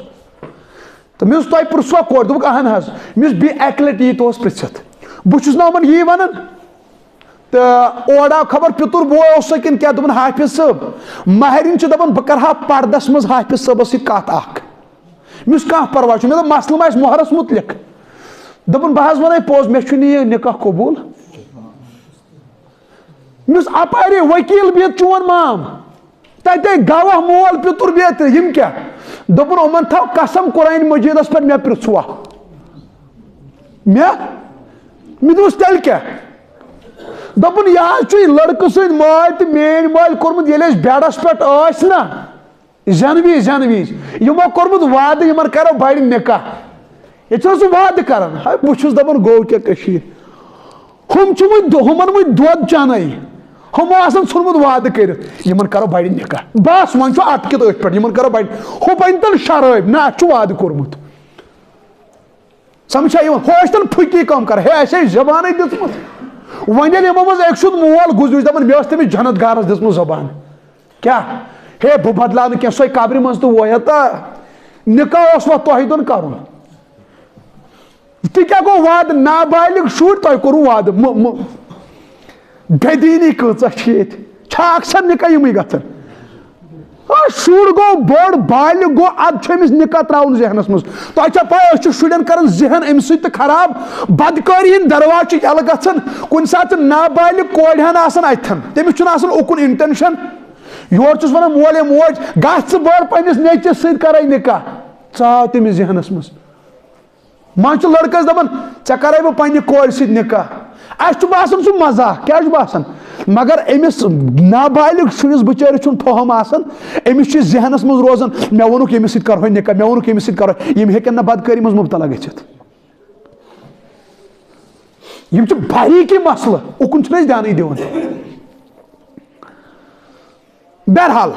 تہٕ مےٚ دوٚپُس، "تۄہہِ پرٛژھوا کورِ؟" دوٚپُکھ، "اہن حظ۔" مےٚ دوٚپُس، "بیٚیہِ اکہِ لٹہِ یی توس پرٛژھِتھ، بہٕ چھُس نہ یِمن یی ونان۔" تہٕ اورٕ آو خبر پِتُر بوے اوس سا کِنہٕ کیٛاہ، دوٚپُن، "حافظ صٲب، مہرِنۍ چھِ دپان بہٕ کرٕ ہا پردس منٛز حافظ صٲبس سۭتۍ کتھ اکھ۔" مےٚ دوٚپُس، "کانٛہہ پرواے چھُنہٕ۔" مےٚ دوٚپ، "مسلہٕ ما آسہِ مۄہرس مُتعلق؟" دوٚپُن، "بہٕ حظ ونے پوٚز، مےٚ چھُنہٕ یہِ نکاح قبول۔" مےٚ دوٚپُس، "اپارے وکیل بِہِتھ چون مام، تتے گواہ مول پِتُر بیترِ، یِم کیٛاہ؟" دوٚپُن، "یِمن تھاو قسم قرآن مجیدس پٮ۪ٹھ، مےٚ پرٛژھوا مےٚ؟" مےٚ دوٚپُس، "تیٚلہِ کیٛاہ؟" دوٚپُن، "یہِ حظ چھُ لڑکہٕ سٕنٛدۍ مٲلۍ تہٕ میٲنۍ مٲلۍ کوٚرمُت، ییٚلہِ أسۍ بیڈس پٮ۪ٹھ ٲسۍ نا، زٮ۪نہٕ وِزِ، زٮ۪نہٕ وِزِ، یِمو کوٚرمُت وعدٕ، یِمن کرو بڑِ نکاح۔" ییٚتہِ چھُ سُہ وعدٕ کران۔ ہے، بہٕ چھُس دپان، گوٚو کیٛاہ کٔشیٖر؟ ہُم چھِ وۄنۍ دۄ-، ہُمن وۄنۍ دۄد چَنَے۔ ہُمو آسان ژھُنمُت وعدٕ کٔرِتھ، یِمن کرو بڑِ نکاح۔ بس، وۄنۍ چھُ اَتھ کِتھ أتھۍ پٮ۪ٹھ، یِمن کرو بڑِ۔ ہُہ بنہِ تن شرٲبۍ، نہ، اَسہِ چھُ وعدٕ کوٚرمُت۔ سمجھ چھا یِوان؟ ہُہ ٲسۍ تن پھُکی کٲم کران، ہے، اَسہِ ہے زبانٕے دِژمٕژ۔ وۄنۍ ییٚلہِ یِمو منٛز أکۍ سُنٛد مول گُزریو، دپان، مےٚ ٲس تٔمِس جنت گارس دِژمٕژ زبان۔ کیٛاہ؟ ہے، بہٕ بدلاو نہٕ کینٛہہ، سۄے قبرِ منٛز تہٕ وۄیا تہٕ نکاح اوس وۄنۍ تۄہہِ دۄن کرُن۔ تہِ کیٛاہ گوٚو وعدٕ؟ نابالغ شُرۍ، تۄہہِ کوٚروٕ وعدٕ؟ مُ-، مُ-، بے دیٖنی کۭژاہ چھِ ییٚتہِ۔ چھا اکثر نکاح یِمٕے گژھان؟ آ، شُر گوٚو بوٚڑ، بالغ گوٚو، اَدٕ چھُ أمِس نکاح ترٛاوُن ذہنس منٛز۔ تۄہہِ چھا پَے، أسۍ چھِ شُرٮ۪ن کران ذہن اَمہِ سۭتۍ تہِ خراب۔ بدکٲری ہِنٛدۍ دروازٕ چھِ یَلہٕ گژھان۔ کُنہِ ساتہٕ چھِ نابالغ کورِ ہن آسان اَتھٮ۪ن، تٔمِس چھُنہٕ آسان اُکُن intention۔ یورٕ چھُس وَنان، مول یا موج، گژھ ژٕ بٔڑ، پنٛنِس نیٚچوِس سۭتۍ کرے نکاح، ژاو تٔمِس ذہنس منٛز۔ منٛزٕ چھُ لڑکس دپان، "ژےٚ کرے بہٕ پننہِ کورِ سۭتۍ نکاح۔" اسہِ چھُ باسان سُہ مزاق، کیٛاہ چھُ باسان؟ مگر أمِس نابالغ شُرِس بِچٲرِس چھُنہٕ فہم آسان، أمِس چھُ ذہنس منٛز روزان، "مےٚ ووٚنُکھ ییٚمِس سۭتۍ کرہوے نکاح، مےٚ ووٚنُکھ ییٚمِس سۭتۍ کرہوے۔" یِم ہیٚکن نہٕ بدکٲری منٛز مبتلا گٔژھِتھ۔ یِم چھِ باریٖکی مسلہٕ، اُکُن چھِنہٕ أسۍ دیانٕے دِوان۔ بہرحال،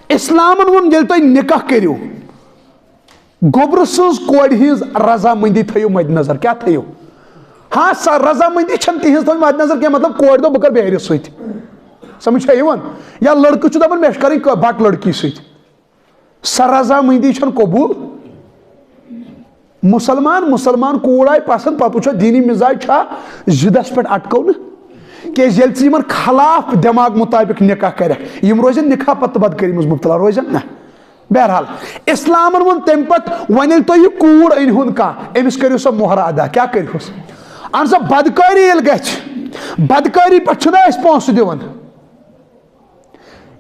اسلامن ووٚن، ییٚلہِ تُہۍ نکاح کٔرِو، گوٚبرٕ سٕنٛز کورِ ہٕنٛز رضامندی تھٲیِو مدِ نظر۔ کیٛاہ تھٲیِو؟ ہاں، سۄ رضامندی چھَنہٕ تِہِنٛز تھٲومٕژ مدِ نظر کینٛہہ، مطلب، کورِ دوٚپ، "بہٕ کَرٕ بیرِ سۭتۍ۔" سمجھ چھا یِوان؟ یا لڑکہٕ چھُ دَپان، "مےٚ چھُ کَرٕنۍ کٲ-، بَٹہٕ لڑکی سۭتۍ۔" سۄ رضامندی چھَنہٕ قبوٗل۔ مُسلمان، مُسلمان کوٗر آیہِ پسنٛد، پتہٕ وٕچھو دیٖنی مزاج چھا، ضدس پٮ۪ٹھ اٹکو نہٕ۔ کیٛازِ ییٚلہِ ژٕ یِمن خلاف دٮ۪ماغ مُطابق نکاح کرکھ، یِم روزن نکاح پتہٕ بدکٲری منٛز مبتلا، روزن نہ۔ بہرحال، اسلامن ووٚن تمہِ پتہٕ، وۄنۍ ییٚلہِ تُہۍ یہِ کوٗر أنۍ ہُن کانٛہہ، أمِس کٔرِو سا مۄہر ادا۔ کیٛاہ کٔرِہُس؟ اہن سا، بدکٲری ییٚلہِ گژھِ، بدکٲری پٮ۪ٹھ چھِنہ أسۍ پونٛسہٕ دِوان؟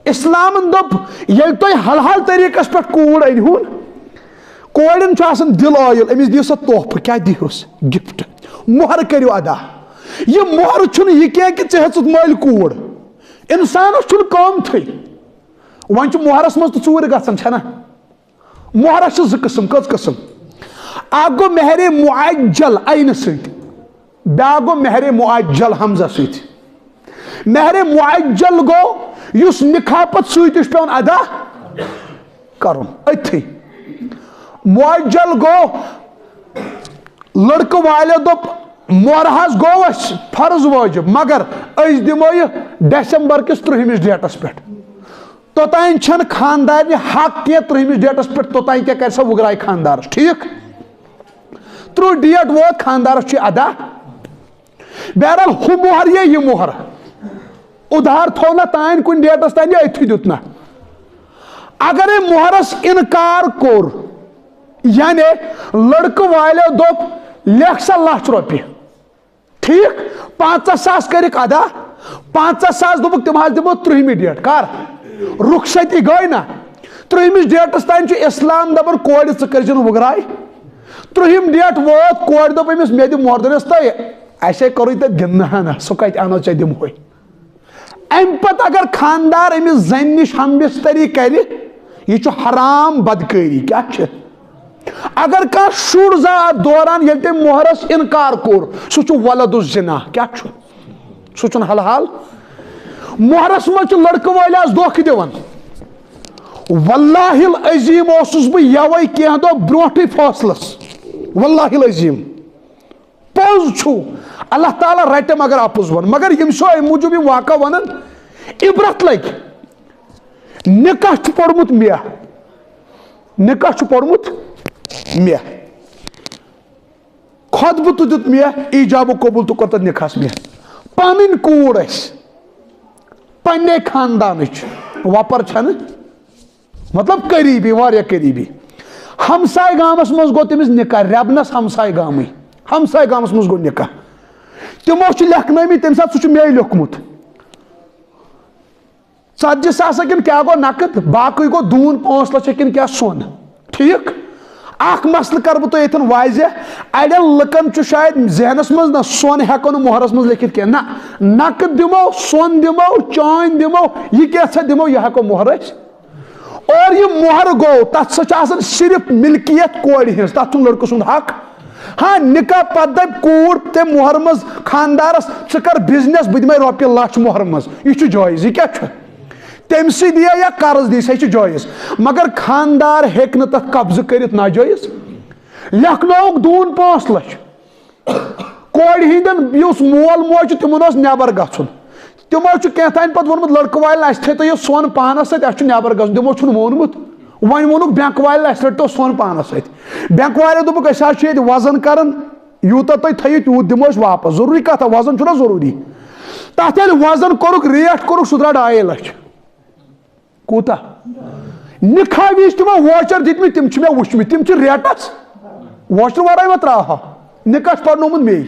اسلامن دوٚپ، ییٚلہِ تُہۍ حلال طریٖقس پٮ۪ٹھ کوٗر أنۍ ہُن، کورٮ۪ن چھُ آسان دِل ٲیِل، أمِس دِیِو سا تحفہٕ، کیٛاہ دِیہوس؟ Gift۔ مۄہر کٔرِو ادا۔ یہِ مۄہر چھُنہٕ یہِ کینٛہہ کہِ ژےٚ ہیژٕتھ مٔلۍ کوٗر۔ انسانس چھُنہٕ قۭمتھٕے۔ وۄنۍ چھُ مۄہرس منٛز تہِ ژوٗرِ گژھان، چھےٚ نہ؟ مۄہرس چھِ زٕ قٕسم۔ کٔژ قٕسم؟ اکھ گوٚو مہرِ معجل عینہٕ سۭتۍ، بیاکھ گوٚو مہرِ معجل ہمزہ سۭتۍ۔ مہرِ معجل گوٚو یُس نکاح پتہٕ سۭتۍ چھُ پٮ۪وان ادا کرُن أتھی۔ معجل گوٚو لڑکہٕ والٮ۪و دوٚپ، مۄہر حظ گوٚو اَسہِ فرض وٲجِب، مگر أسۍ دِمو یہِ ڈسمبر کِس ترٛہمِس ڈیٹس پٮ۪ٹھ۔ توٚتام چھَنہٕ خانٛدارنہِ حق کینٛہہ ترٛہمِس ڈیٹس پٮ۪ٹھ، توٚتام کیٛاہ کرِ سۄ وُگراے خانٛدارس؟ ٹھیٖک؟ ترٕٛہ ڈیٹ ووت، خانٛدارس چھُ ادا۔ بہرحال، ہُہ مۄہر یا یہِ مۄہر، ادھار تھوٚو نہ تانۍ کُنہِ ڈیٹس تانۍ، یہِ أتھی دیُت نہ۔ اگرے مۄہرس انکار کوٚر، یعنی لڑکہٕ والیو دوٚپ، "لیکھ سا لچھ رۄپیہِ"، ٹھیٖک، پنژاہ ساس کٔرِکھ ادا، پنژاہ ساس دوٚپُکھ، "تِم حظ دِمو ترٛہمہِ ڈیٹ"، کر؟ رخصتی گٔے نہ، ترٛہمِس ڈیٹس تانۍ چھُ اسلام دپان، کورِ ژٕ کٔرزِ نہٕ وُگراے۔ ترٛہِم ڈیٹ ووت، کورِ دوٚپ أمِس، "مےٚ دِ مۄہر"، دوٚپنس، "تۄہہِ اَسے کوٚرُے تتہِ گِنٛدنہٕ ہنا، سُہ کتہِ انو ژےٚ دِمہوے؟" امہِ پتہٕ اگر خاندار أمِس زنہِ نِش ہم بستری کرِ، یہِ چھُ حرام بدکٲری۔ کیٛاہ چھِ؟ اگر کانٛہہ شُر زا اتھ دوران، ییٚلہِ تٔمۍ مۄہرس انکار کوٚر، سُہ چھُ ولد الزنا۔ کیٛاہ چھُ؟ سُہ چھُنہٕ حلال۔ مۄہرس منٛز چھُ لڑکہٕ وٲلۍ آز دھوکہٕ دِوان۔ واللہ العظیم اوسُس بہٕ یوے کینٛہہ دۄہ برونٹھٕے فٲصلس۔ واللہ العظیم۔ پوٚز چھُ، اللہ تعالیٰ رٹہِ مگر اپُز ون۔ مگر یِم چھِ امہِ موٗجوٗب یِم واقعہ ونان، عبرت لگہِ۔ نکاح چھُ پوٚرمُت مےٚ، نکاح چھُ پوٚرمُت مےٚ۔ خطبہٕ تہِ دیُت مےٚ، ایجاب و قبول تہِ کوٚر تتھ نکاحس مےٚ۔ پنٕنۍ کوٗر ٲس، پننے خاندانٕچ، وۄپر چھنہٕ، مطلب قریبی، واریاہ قریبی۔ ہمساے گامس منٛز گوٚو تٔمِس نکاح، رٮ۪بنس ہمساے گامٕے، ہمساے گامس منٛز گوٚو نکاح۔ تِمو چھِ لیکھنٲومٕتۍ تمہِ ساتہٕ، سُہ چھُ مے لیوٚکھمُت۔ ژتجی ساس کِنہٕ کیٛاہ گوٚو نقد، باقٕے گوٚو دوٗن پانٛژھ لچھ کِنہٕ کیٛاہ سۄن۔ ٹھیٖک؟ اکھ مسلہٕ کرٕ بہٕ تۄہہِ ییٚتٮ۪ن واضح۔ اڑٮ۪ن لُکن چھُ شاید ذہنس منٛز، نہ، سۄن ہٮ۪کو نہٕ مۄہرس منٛز لیکھِتھ کینٛہہ۔ نہ، نقد دِمو، سۄن دِمو، چٲنۍ دِمو، یہِ کینٛژھا دِمو، یہِ ہٮ۪کو مۄہر أسۍ۔ اور یہِ مۄہر گوٚو، تتھ سۭتۍ چھِ آسان صرف ملکیت کورِ ہٕنٛز، تتھ چھُنہٕ لڑکہٕ سُنٛد حق۔ ہاں، نکاح پتہٕ دپہِ کوٗر تٔمۍ مۄہر منٛز خاندارس، "ژٕ کر بزنس، بہٕ دِمے رۄپیہِ لچھ مۄہر منٛز"، یہِ چھُ جٲیز۔ یہِ کیٛاہ چھُ؟ تٔمۍ سٕے دِیا یا قرض دی، سُہ چھُ جٲیز۔ مگر خاندار ہیٚکہِ نہٕ تتھ قبضہٕ کٔرِتھ ناجٲیز۔ لیکھنووُکھ دوٗن پانٛژھ لچھ۔ کورِ ہٕنٛدٮ۪ن یُس مول موج چھُ، تِمن اوس نٮ۪بر گژھُن۔ تِمو چھُ کینٛہہ تام پتہٕ ووٚنمُت لڑکہٕ والٮ۪ن، "اسہِ تھٲیتو یہِ سۄن پانس سۭتۍ، اسہِ چھُ نٮ۪بر گژھُن"۔ تِمو چھُنہٕ مونمُت۔ وۄنۍ ووٚنُکھ بینک والٮ۪ن، "اسہِ رٔٹتو سۄن پانس سۭتۍ"۔ بینک والٮ۪و دوٚپُکھ، "أسۍ حظ چھِ ییٚتہِ وزن کران، یوٗتاہ تُہۍ تھٲیِو، تیوٗت دِمو أسۍ واپس۔ ضروٗری کتھا، وزن چھُنہ ضروٗری؟" تتھ ییٚلہِ وزن کوٚرُکھ، ریٹ کوٚرُکھ، سُہ درٛاو ڈاے لچھ۔ کوٗتاہ؟ نکاح وِزِ تِمو ووچر دِتمٕتۍ، تِم چھِ مےٚ وٕچھمٕتۍ، تِم چھِ ریٹس ووچرٕ ورٲے ما تراوہا؟ نکاح چھُ پرنومُت مے،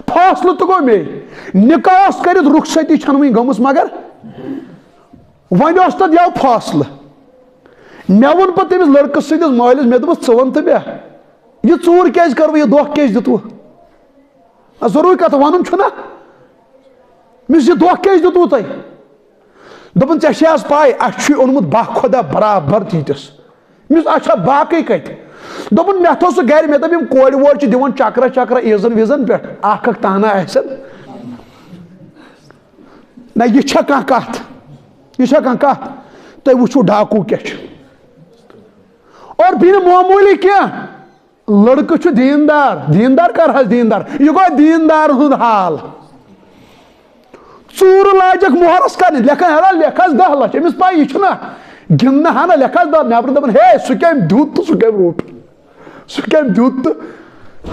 فٲصلہٕ تہِ گوٚو مے۔ نکاح اوس کٔرِتھ، رخصتی چھنہٕ وٕنہِ گٔمٕژ، مگر وۄنۍ اوس تتھ یَوٕ فٲصلہٕ۔ مےٚ ووٚن پتہٕ تٔمِس لڑکہٕ سٕنٛدِس مٲلِس، مےٚ دوٚپُس، "ژٕ وَن تہٕ مےٚ، یہِ ژوٗر کیازِ کٔروٕ، یہِ دھوکہٕ کیازِ دیُتوٕ؟" آ، ضروٗری کتھ ونُن چھُنہ، مےٚ یہِ دھوکہٕ کیازِ دیُتوٕ تۄہہِ؟ دوٚپُن، "ژےٚ چھے حظ پاے، اسہِ چھُے اوٚنمُت باہ خۄدا برابر تیٖتِس۔" مےٚ دوٚپُس، "اچھا، باقٕے کتہِ؟" دوٚپُن، "مےٚ تھوٚو سُہ گرِ، مےٚ دوٚپ، یِم کورِ وورِ چھِ دِوان چکرا چکرا عیٖزن ویٖزن پٮ۪ٹھ، اکھ اکھ تانہ آسن۔ نہ، یہِ چھا کانٛہہ کتھ؟ یہِ چھا کانٛہہ کتھ؟ تُہۍ وٕچھِو ڈاکوٗ کیٛاہ چھُ۔ اور بیٚیہِ نہٕ معموٗلی کینٛہہ۔" لڑکہٕ چھُ دیٖندار، دیٖندار کر حظ دیٖندار؟ یہِ گوٚو دیٖندار ہُنٛد حال۔ ژوٗرٕ لاجکھ مۄہرس کرنہِ، لیکھان، "ہیرا، لیکھ حظ دَہ لَچھ"۔ أمِس پَے یہِ چھُنہ گِنٛدنہٕ ہنا، لیکھ حظ دَہ، نٮ۪برٕ دَپان، "ہے، سُہ کٔمۍ دیُت تہٕ سُہ کٔمۍ روٚٹ، سُہ کٔمۍ دیُت تہٕ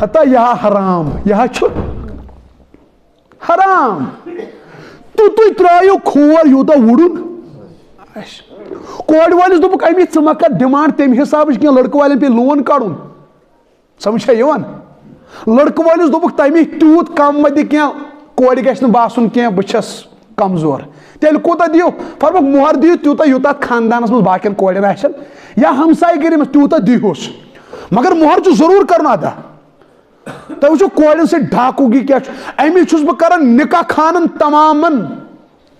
ہتا یہِ ہا حرام، یہِ ہا چھُ حرام۔" تہٕ تُہۍ ترٛٲیِو کھور یوٗتاہ وُڑُن آسہِ۔ کورِ وٲلِس دوٚپُکھ، "اَمی ژٕ مہ کر ڈِمانڈ تَمہِ حسابٕچ کینٛہہ، لڑکہٕ والٮ۪ن پیٚیہِ لون کڑُن۔" سمجھ چھا یِوان؟ لڑکہٕ وٲلِس دوٚپُکھ، "تَمی تیوٗت کم مہ دِ کینٛہہ، کورِ گژھِ نہٕ باسُن کینٛہہ بہٕ چھَس کمزور۔" تیٚلہِ کوٗتاہ دِیِو؟ فرموکھ، "مۄہر دِیِو تیوٗتاہ، یوٗتاہ خاندانس منٛز باقین کورٮ۪ن آسن یا ہمسایہِ گٔری منٛز، تیوٗتاہ دِیہوس، مگر مۄہر چھُ ضروٗر کرُن ادا۔" تُہۍ وٕچھِو کورٮ۪ن سۭتۍ ڈاکوٗگی کیٛاہ چھُ۔ اَمی چھُس بہٕ کران نکاح خانن تمامن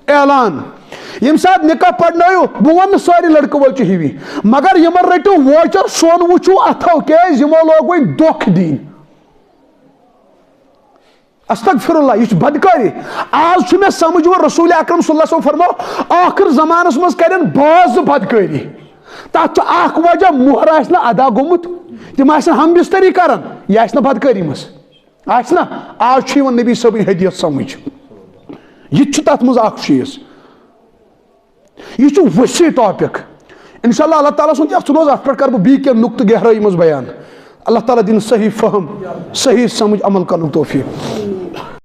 اعلان، ییٚمہِ ساتہٕ نکاح پرنٲیِو، بہٕ وَنہٕ نہٕ سٲری لڑکہٕ وٲلۍ چھِ ہِوی، مگر یِمن رٔٹِو ووچر، سۄن وٕچھِو اَتھو، کیٛازِ یِمو لوگ وۄنۍ دھوکہٕ دِنۍ۔ استغفر اللہ، یہِ چھِ بدکٲری۔ آز چھُ مےٚ سمجھ یِوان، رسول اکرم صلی اللہ علیہ وسلم فرمو، ٲخر زمانس منٛز کرن باز بدکٲری۔ تتھ چھُ اکھ وجہ، مۄہر آسہِ نہٕ ادا گوٚمُت، تِم آسن ہم بستری کران، یہِ آسہِ نہٕ بدکٲری منٛز۔ آسہِ نا؟ آز چھُ یِوان نبی صٲبٕنۍ حدیث سمجھ۔ یہِ تہِ چھُ تتھ منٛز اکھ چیٖز۔ یہِ چھُ وسیع ٹاپک۔ انشاءاللہ اللہ تعالیٰ سُنٛد یتھ ژھٕنوس، اتھ پٮ۪ٹھ کرٕ بہٕ بیٚیہِ کینٛہہ نُقطہٕ گہرٲیی منٛز بیان۔ اللہ تعالیٰ دِنۍ صحیح فہم، صحیح سمجھ، عمل کرنُک توفیق۔